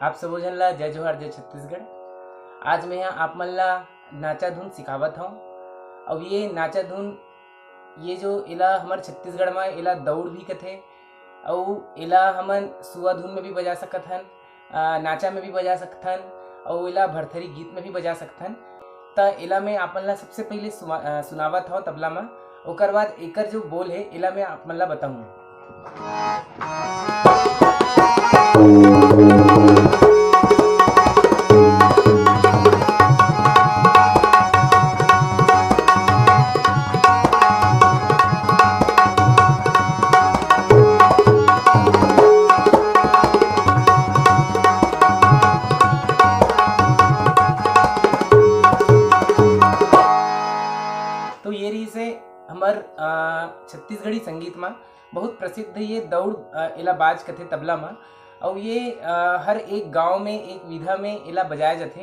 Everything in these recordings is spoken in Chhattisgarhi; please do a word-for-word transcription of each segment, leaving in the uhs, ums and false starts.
आप सबो झन ला जय जोहार, जय छत्तीसगढ़। आज मैं यहाँ आप मन ला नाचा धुन सिखावत हौं। अउ ये नाचा धुन, ये जो एला हमर छत्तीसगढ़ म एला दौड़ भी कथे, अउ एला हमन सुआ धुन में भी बजा सकत हन, अ, नाचा में भी बजा सकथन, अउ एला भरथरी गीत में भी बजा सकथन। त एला मैं आप मन ला सबसे पहिले सुमा-, अ, सुनावत हौं तबला म। ओकर बाद एकर जो बोल हे, एला मैं आप मन ला बताहूँ। तो ये रहिस हे हमर, अ, छत्तीसगढ़ी संगीत म बहुत प्रसिद्ध ये दौड़, अ, एला बाज कथे तबला म। अउ ये, अ, हर एक गांव में, एक विधा में एला बजाया जाथे,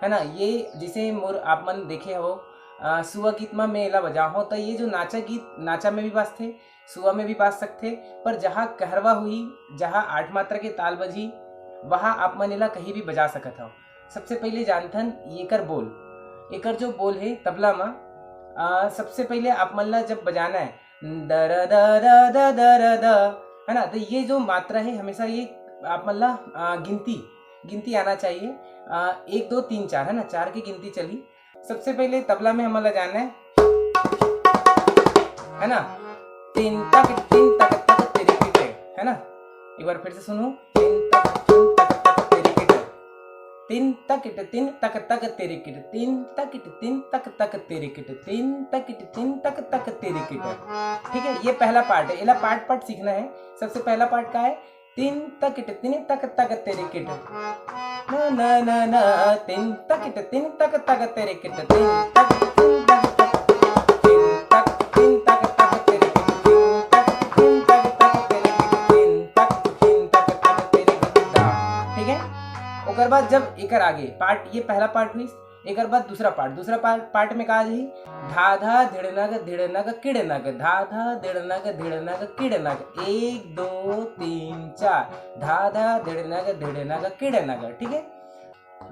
है ना। ये जैसे मोर आप मन देखे हो, अ, सुआ गीत म मैं एला बजाहूँ, त ये जो नाचा गीत, नाचा में भी बाजथे, सुआ में भी बाज सकथे, पर जहाँ कहरवा हुई, जहाँ आठ मात्रा के ताल बजी, वहाँ आप मन एला कहीं भी बजा सकत हव। सबसे पहिले जानथन येकर बोल। एकर जो बोल हे तबला म, अ, सबसे पहिले आप मन ला जब बजाना है, दर द द द दर द, है ना, तो ये जो मात्रा है, हमेशा ये आप मन ला, अ, गिनती, गिनती आना चाहिए। अ, एक, दो, तीन, चार, है ना, चार की गिनती चली। सबसे पहिले तबला में हमन ला जाना है, है ना, तीन तक, तीन तक तक तेरे किट, है ना। एक बार फिर से सुनो, तीन तक, तीन तक तक तेरे किट, तीन तक इट, तीन तक तक तेरे किट, तीन तक इट, तीन तक तक तेरे किट, तीन तक इट, तीन तक तक तेरे किट। ठीक है, ये पहला पार्ट है, एला पार्ट पार्ट सीखना है। सबसे पहला पार्ट का है, तीन तक इट, तीन तक तक तेरे किट, ना ना ना ना, तीन तक इट, तीन तक तक तेरे किट, तीन तक, तीन तक तक, तीन तक, तीन तक तक तेरे किट, तीन तक, तीन तक तक तेरे किट, तीन तक, तीन तक तक तेरे किट, दा। ठीक है, ओकर बाद जब एकर आगे पार्ट, ये पहला पार्ट हुई, एकर बाद दूसरा पार्ट, दूसरा पार्ट, पार्ट में का जी, धा धा धिड़नग धिड़नग किड़नग, धा धा धिड़नग धिड़नग किड़नग, एक, दो, तीन, चार, धा धा धिड़नग धिड़नग किड़नग। ठीक है,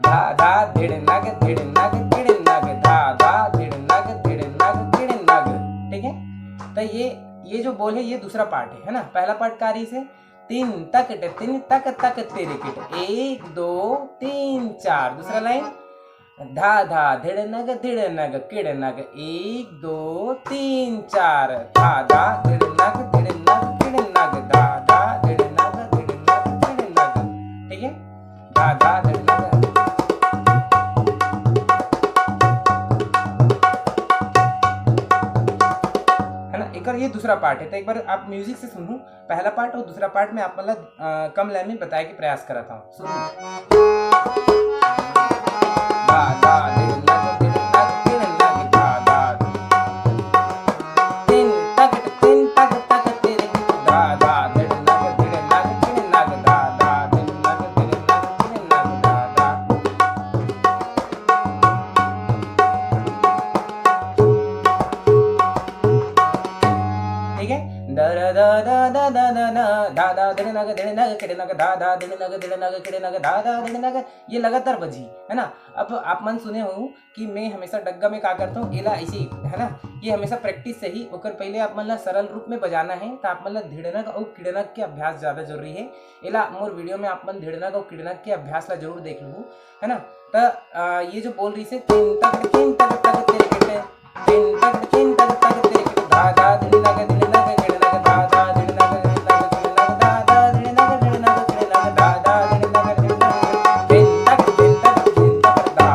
धा धा धिड़नग धिड़नग किड़नग, धा धा धिड़नग धिड़नग किड़नग। ठीक है, तो ये, ये जो बोल है, ये दूसरा पार्ट है, है ना। पहला पार्ट का रही से, तीन तक इट, तीन तक तक तेरे किट, एक, दो, तीन, चार। दूसरा लाइन, धा धा धिड़नग धिड़नग किड़नग, एक, दो, तीन, चार, धा धा धिड़नग धिड़नग किड़नग, धा धा धिड़नग धिड़नग किड़नग। ठीक है, धा धा धिड़नग, है ना। एक बार ये दूसरा पार्ट है, तो एक बार आप म्यूजिक से सुनो। पहला पार्ट और दूसरा पार्ट में आप मतलब, अ, कम लय में बताए के प्रयास करत हूँ। सुनो। धा, धा, धिन, नग, धिन, नग, धिन, नग, धा, धा। तिन, तक, तिन, तक, तक, तिन, धा, धा, धिन, नग, धिन, नग, धिन, नग, धा, धा, धिन, नग, धिन, नग, धिन, नग, धा, धा। ठीक है, द र the the the the the न, धा धा धिड़ नग धिड़ नग किड़ नग, धा धा धिड़ नग धिड़ नग किड़ नग, धा धा धिड़ नग, ये लगातार बजी, है ना। अब आप मन सुने हो कि मैं हमेशा डग्गा में का करता हूँ, एला ऐसे ही, है ना, ये हमेशा प्रैक्टिस से ही। ओकर पहले आप मन ला सरल रूप में बजाना है, तो आप मन ला धिड़नग और किड़नग के अभ्यास ज़्यादा जरूरी है। एला मोर वीडियो में आप मन धिड़नग और किड़नग के अभ्यास ला जरूर देख लू, है ना। त, अ, ये जो बोल रही से, तिन तक, तिन तक, तक, तिरकिट, तिन तक, तिन तक, तक, तिरकिट, धा, धा, धिन नग, धिन नग, गिण नग, धा, धा, धिन नग, धिन नग, गिण नग, धा, धा, धिन नग, धिन नग, गिण नग, धा, धा, धिन नग, धिन नग, धिन तक, धिन तक, धिन तक, धा।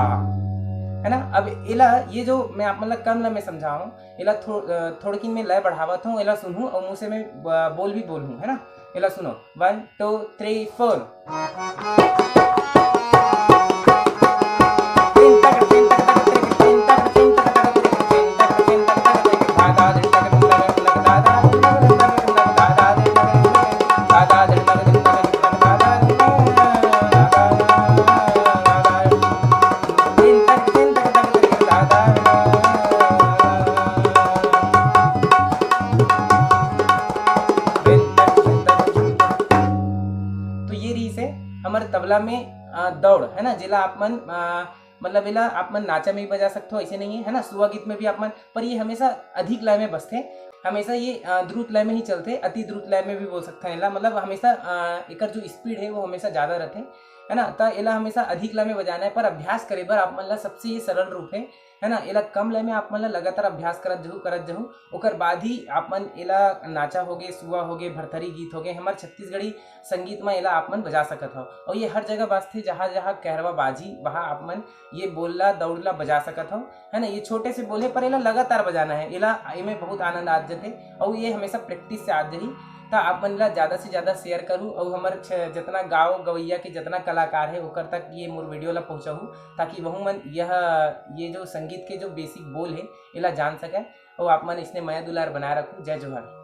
है ना? अब एला, ये जो मैं आप मन ला कम ल मैं समझाऊं, एला थो-, अ, थोड़किन में लय बढ़ावत हूँ, एला सुनहू और मुँह से मैं ब-, बोल भी बोलहूँ, है ना? एला सुनो, one, two, three, four। तो ये रहिस हे हमर तबला में अ, दौड़, है ना, जेला आप मन अ, मतलब एला आप मन नाचा में भी बजा सकते हो, ऐसे नहीं है, है ना, सुआ गीत में भी आप मन, पर ये हमेशा अधिक लय में बजथे, हमेशा ये अ, द्रुत लय में ही चलथे, अति द्रुत लय में भी बोल सकते हैं एला, मतलब हमेशा अ, एकर जो स्पीड है वो हमेशा ज़्यादा रहथे, है ना। त एला हमेशा अधिक लय में बजाना है, पर अभ्यास करे बर आप मन ला सबसे ये सरल रूप है, है ना। एला कम लय में आप मन ला लगातार अभ्यास करत जहू, करत जहू, ओकर बाद ही आप मन एला नाचा होगे, सुआ होगे, भरथरी गीत होगे, हमर छत्तीसगढ़ी संगीत में एला आप मन बजा सकत हो। और ये हर जगह बाजथे, जहाँ जहाँ कहरवा बाजी, वहाँ आप मन ये बोल ला, दौड़ ला बजा सकत हो, है ना। ये छोटे से बोल है, पर एला लगातार बजाना है, एला एमे बहुत आनंद आ जथे। और ये हमेशा प्रैक्टिस से आ जही। त आप मन ला ज़्यादा से ज़्यादा शेयर करू और हमर छ-, जितना गाँव गवैया के जितना कलाकार है, ओकर तक ये मोर वीडियो ला पहुँचाहू, ताकि वहू मन यह, ये जो संगीत के जो बेसिक बोल है, एला जान सके। और आप मन इसने मया दुलार बनाए रखू। जय जोहार।